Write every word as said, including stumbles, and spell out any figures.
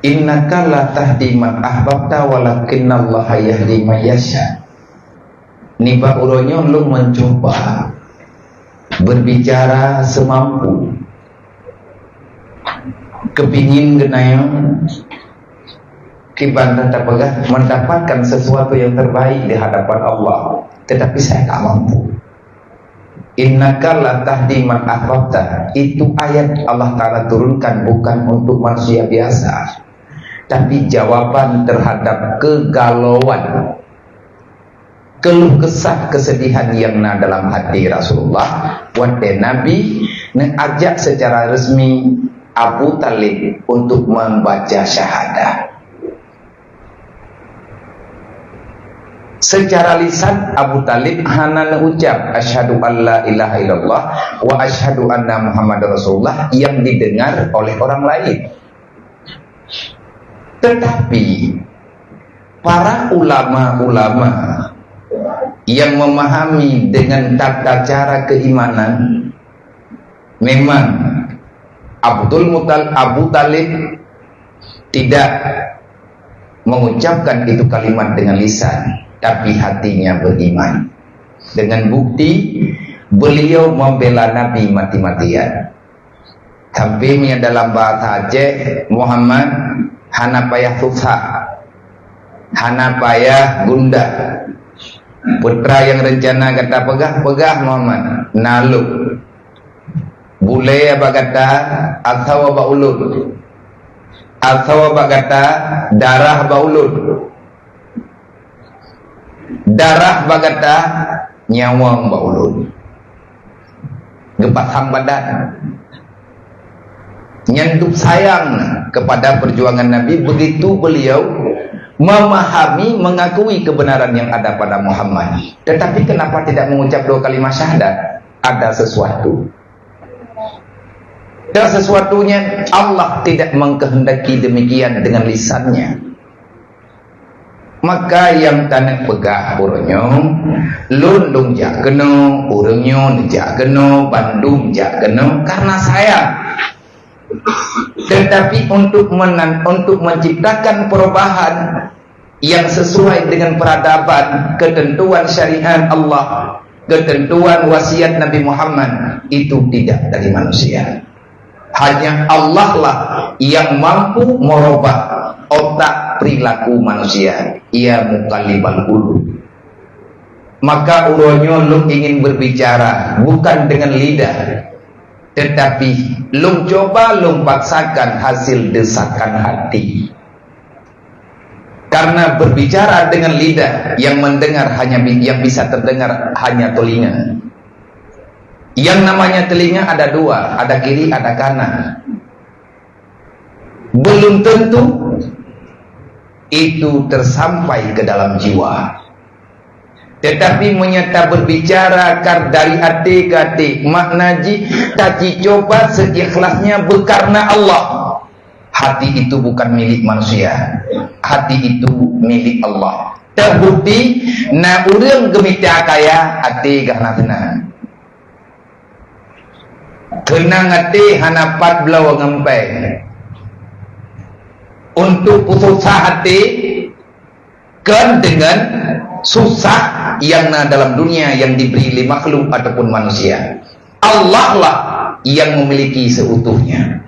"Innaka la tahdi man ahbabta, walakinnallaha yahdi man yasha." Nibak uroe nyoe lôn mencuba berbicara semampu. Kepingin geutanyoe kiban tapeugah mendapatkan sesuatu yang terbaik di hadapan Allah, tetapi saya tak mampu. "Innaka la tahdi man ahbabta." Itu ayat Allah Ta'ala turunkan bukan untuk manusia biasa, tapi jawaban terhadap kegalauan, keluh kesah, kesedihan yang na dalam hati Rasulullah watée Nabi neuajak secara resmi Abu Talib untuk membaca syahadah. Secara lisan Abu Talib hana neucap, "Asyhadu an la ilaha illallah wa asyhadu anna Muhammadar Rasulullah," yang didengar oleh orang lain. Tetapi para ulama-ulama yang memahami dengan tata cara keimanan, memang Abdul Mutal-, Abu Talib tidak mengucapkan itu kalimat dengan lisan, tapi hatinya beriman. Dengan bukti, beliau membela Nabi mati-matian. Tapi meunyoe dalam bahasa Aceh, Muhammad, hana payah susah, hana payah gundah. Peue nyang rencana gata peugah, peugah Muhammad. Na lôn. Bulée bak gata, atawa bak ulôn. Atawa bak gata, darah bak ulôn. Darah bak gata, nyawöng bak ulôn. Geupasang badan. Nyan dum sayang kepada perjuangan Nabi, begitu beliau memahami, mengakui kebenaran yang ada pada Muhammad. Tetapi kenapa tidak mengucap dua kalimat syahadat? Ada sesuatu. Dan sesuatunya Allah tidak mengkehendaki demikian dengan lisannya. Maka nyang taneuk peugah uroe nyoe, lôn lôn jak keunoe, ureuëng nyoe neujak keunoe, bandum jak keunoe karena sayang. Tetapi untuk menan-, untuk menciptakan perubahan yang sesuai dengan peradaban, ketentuan syariat Allah, ketentuan wasiat Nabi Muhammad, itu tidak dari manusia. Hanya Allah lah yang mampu merubah otak perilaku manusia. Ya muqallibal qulub. Maka uroe nyoe lôn ingin berbicara bukan dengan lidah, tetapi lôn coba lôn paksakan hasil desakan hati. Karena berbicara dengan lidah, yang mendengar hanya bi-, yang bisa terdengar hanya telinga. Yang namanya telinga ada dua, ada kiri, ada kanan. Belum tentu itu tersampai ke dalam jiwa. Tetapi meunyoe taberbicara kar-, dari até keu até, makna jih tajicoba seikhlasnya beukareuna Allah. Hati itu bukan milik manusia. Hati itu milik Allah. Teubukti, na ureuëng geumita kaya, até gah na seunang. Keunang até hana pat bloe ngon péng. Untuk peususah até, kon deungon susah nyang na dalam dunia yang diberi lé makhluk ataupun manusia. Allah lah yang memiliki seutuhnya.